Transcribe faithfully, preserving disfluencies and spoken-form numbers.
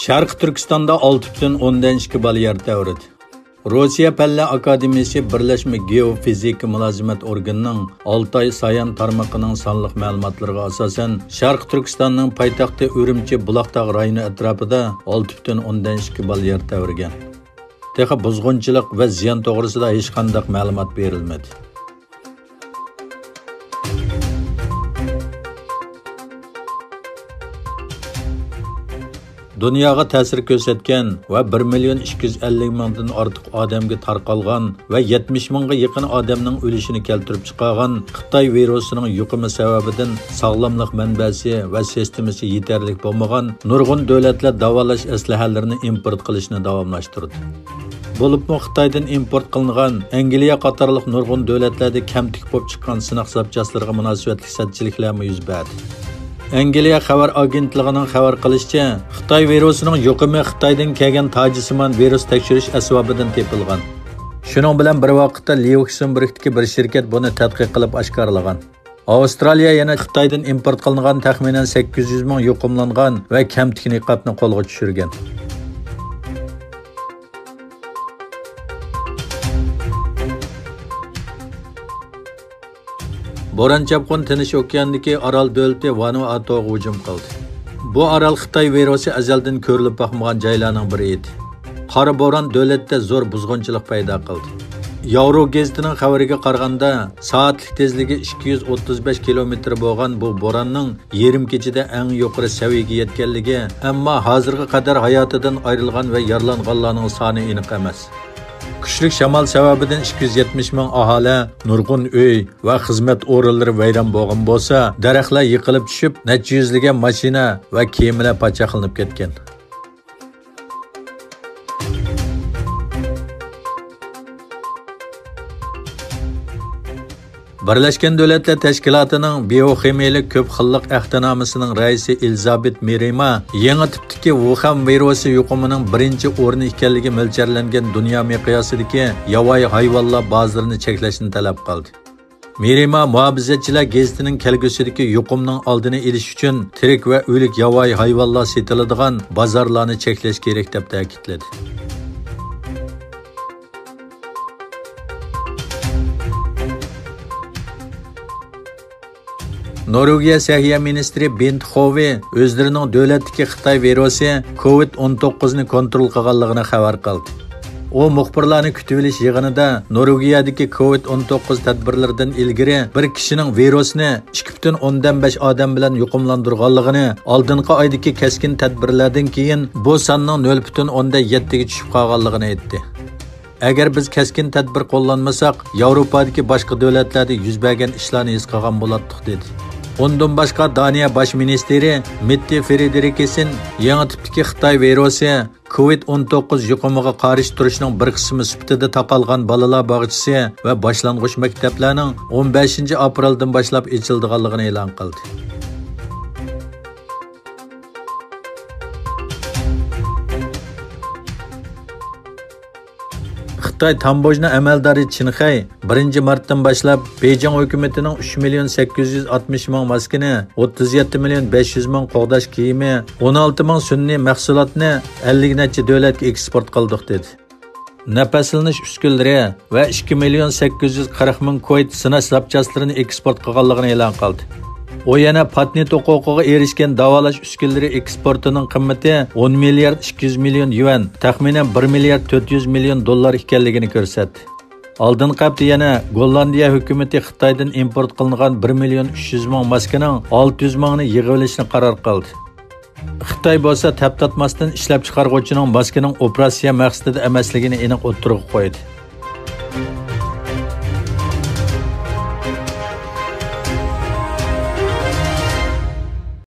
شەرقىي تۈركىستاندا ئالتە پۈتۈن ئوندىن ئىككى بال يەر تەۋرىدى. روسىيە پەنلەر ئاكادېمىيىسى بىرلەشمە گېئوفىزىكا مۇلازىمەت ئورگىنىنىڭ ئالتاي سايان تارمىقىنىڭ سانلىق مەلۇماتلىرىغا ئاساسەن، شەرقىي تۈركىستاننىڭ پايتەختى ئۈرۈمچى بۇلاقتاغ رايونى ئەتراپىدا ئالتە پۈتۈن ئوندىن ئىككى بال يەر تەۋرىگەن. تېخى بۇزغۇنچىلىق ۋە زىيان توغرىسىدا ھېچقانداق مەلۇمات بېرىلمىدى. دۇنياغا تەسىر كۆرسەتكەن ۋە بىر مىليون ئىككى يۈز ئەللىك مىڭدىن ئارتۇق ئادەمگە تارقالغان ۋە يەتمىش مىڭغا يېقىن ئادەمنىڭ ئۆلۈشىنى كەلتۈرۈپ چىقارغان خىتاي ۋىرۇسىنىڭ يۇقۇمى سەۋەبىدىن ساغلاملىق مەنبەسى ۋە سىستېمىسى يېتەرلىك بولمىغان نۇرغۇن دۆلەتلەر داۋالاش ئەسلىھەلىرىنى ئىمپورت قىلىشنى داۋاملاشتۇردى. بولۇپمۇ خىتايدىن ئىمپورت قىلىنغان ئەنگلىيە قاتارلىق نۇرغۇن دۆلەتلەردە كەمتۈك بولۇپ چىققان سىناق زاپچاسلىرىغا مۇناسىۋەتلىك سەتچىلىكلەرمۇ يۈز بەردى. ئەنگلىيە خەۋەر ئاگېنتلىقىنىڭ خەۋەر قىلىشىچە، خىتاي ۋىرۇسىنىڭ يۇقۇمى خىتايدىن كەلگەن تاجسىمان ۋىرۇس تەكشۈرۈش ئەسۋابىدىن تېپىلغان. شۇنىڭ بىلەن بىر ۋاقىتتا، ليۇكسېمبۇرگتىكى بىر شىركەت بۇنى تەتقىق قىلىپ ئاشكارىلىغان. ئاۋسترالىيە يەنە خىتايدىن ئىمپورت قىلىنغان تەخمىنەن سەككىز يۈز مىڭ يۇقۇملانغان ۋە كەمتۈك نىقابنى قولغا چۈشۈرگەن. بوران-چاپقۇن تىنچ ئوكياندىكى ئارال دۆلىتى ۋانۇئاتۇغا ھۇجۇم قىلدى. بۇ ئارال خىتاي ۋىرۇسى ئەزەلدىن كۆرۈلۈپ باقمىغان جايلارنىڭ بىرى ئىدى. قارا بوران دۆلەتتە زور بۇزغۇنچىلىق پەيدا قىلدى. ياۋرو گېزىتىنىڭ خەۋىرىگە قارىغاندا، سائەتلىك تېزلىكى ئىككى يۈز ئوتتۇز بەش كىلومېتىر بولغان بۇ بوراننىڭ يېرىم كېچىدە ئەڭ يۇقىرى سەۋىيەگە يەتكەنلىكى، ئەمما ھازىرغا قەدەر ھاياتىدىن ئايرىلغان ۋە يارىلانغانلارنىڭ سانى ئېنىق ئەمەس. كۈچلۈك شامال سەۋەبىدىن ئىككى يۈز يەتمىش مىڭ ئاھالە، نۇرغۇن ئۆي ۋە خىزمەت ئورۇنلىرى ۋەيران بولغان بولسا، دەرەخلەر يىقىلىپ چۈشۈپ، نەچچە يۈزلىگەن ماشىنا ۋە كېمىلەر پاچاقلىنىپ كەتكەن. بىرلەشكەن دۆلەتلەر تەشكىلاتىنىڭ بىئوخىمىيەلىك كۆپ خىللىق ئەھدىنامىسىنىڭ رەئىسى ئېلىزابېت مېرىما يېڭى تىپتىكى ۋۇخەن ۋىرۇسى يۇقۇمىنىڭ بىرىنچى ئورنى ئىكەنلىكى مۆلچەرلەنگەن دۇنيا مىقياسىدىكى ياۋايى ھايۋانلار بازىرىنى چەكلەشنى تەلەپ قىلدى. مېرىما مۇھاپىزەتچىلەر گېزىتىنىڭ كەلگۈسىدىكى يۇقۇمنىڭ ئالدىنى ئېلىش ئۈچۈن تىرىك ۋە ئۆلۈك ياۋايى ھايۋانلار سېتىلىدىغان بازارلارنى چەكلەش كېرەك، دەپ تەكىتلىدى. نورۋېگىيە سەھىيە مىنىستىرى بېنت خوۋې ئۆزلىرىنىڭ دۆلەتتىكى خىتاي ۋىرۇسى كوۋىد ئون توققۇزنى كونترول قىلغانلىقىنى خەۋەر قىلدى. ئۇ مۇخبىرلارنى كۈتۈۋېلىش يىغىنىدا نورۋېگىيەدىكى كوۋىد ئون توققۇز تەدبىرلىرىدىن ئىلگىرى بىر كىشىنىڭ ۋىرۇسنى ئىككى پۈتۈن ئوندىن بەش ئادەم بىلەن يۇقۇملاندۇرغانلىقىنى، ئالدىنقى ئايدىكى كەسكىن تەدبىرلەردىن كېيىن بۇ ساننىڭ نۆل پۈتۈن ئوندىن يەتتىگە چۈشۈپ قالغانلىقىنى ئېيتتى. ئەگەر بىز كەسكىن تەدبىر قوللانمىساق، ياۋروپادىكى باشقا دۆلەتلەردە يۈز بەرگەن ئىشلارنى ھېس قىلغان بولاتتۇق، دېدى. ئۇندىن باشقا، دانىيە باش مىنىستىرى مېتتې فېرېدرىكسېن يېڭى تىپتىكى خىتاي ۋىرۇسى كوۋىد ئون توققۇز يۇقۇمىغا قارشى تۇرۇشنىڭ بىر قىسمى سۈپىتىدە تاقالغان بالىلار باغچىسى ۋە باشلانغۇچ مەكتەپلەرنىڭ ئون بەشىنچى ئاپرېلدىن باشلاپ ئېچىلىدىغانلىقىنى ئېلان قىلدى. خىتاي تامبوژنا ئەمەلدارى چىن خەي بىرىنچى مارتتىن باشلاپ بېيجىڭ ھۆكۈمىتىنىڭ ئۈچ مىليون سەككىز يۈز ئاتمىش مىڭ ماسكىنى، ئوتتۇز يەتتە مىليون بەش يۈز مىڭ قوغداش كىيىمى، ئون ئالتە مىڭ سۈنئىي مەھسۇلاتنى ئەللىك نەچچە دۆلەتكە ئېكسپورت قىلدۇق، دېدى. نەپەسلىنىش ئۈسكۈنىلىرى ۋە ئىككى مىليون سەككىز يۈز قىرىق مىڭ كويت سىناش زاپچاسلىرىنى ئېكسپورت قىلغانلىقىنى ئېلان قىلدى. ئۇ يەنە پاتېنت ھوقۇقىغا ئېرىشكەن داۋالاش ئۈسكۈنىلىرى ئېكسپورتىنىڭ قىممىتى ئون مىليارد ئىككى يۈز مىليون يۈەن، تەخمىنەن بىر مىليارد تۆت يۈز مىليون دوللار ئىكەنلىكىنى كۆرسەتتى. ئالدىنقى ھەپتە يەنە گوللاندىيە ھۆكۈمىتى خىتايدىن ئىمپورت قىلىنغان بىر مىليون ئۈچ يۈز مىڭ ماسكىنىڭ ئالتە يۈز مىڭىنى يىغىۋېلىشنى قارار قىلدى. خىتاي بولسا تەپ تارتماستىن ئىشلەپچىقارغۇچىنىڭ ماسكىنىڭ ئوپېراتسىيە مەقسىتىدە ئەمەسلىكىنى ئېنىق ئوتتۇرىغا قويدى.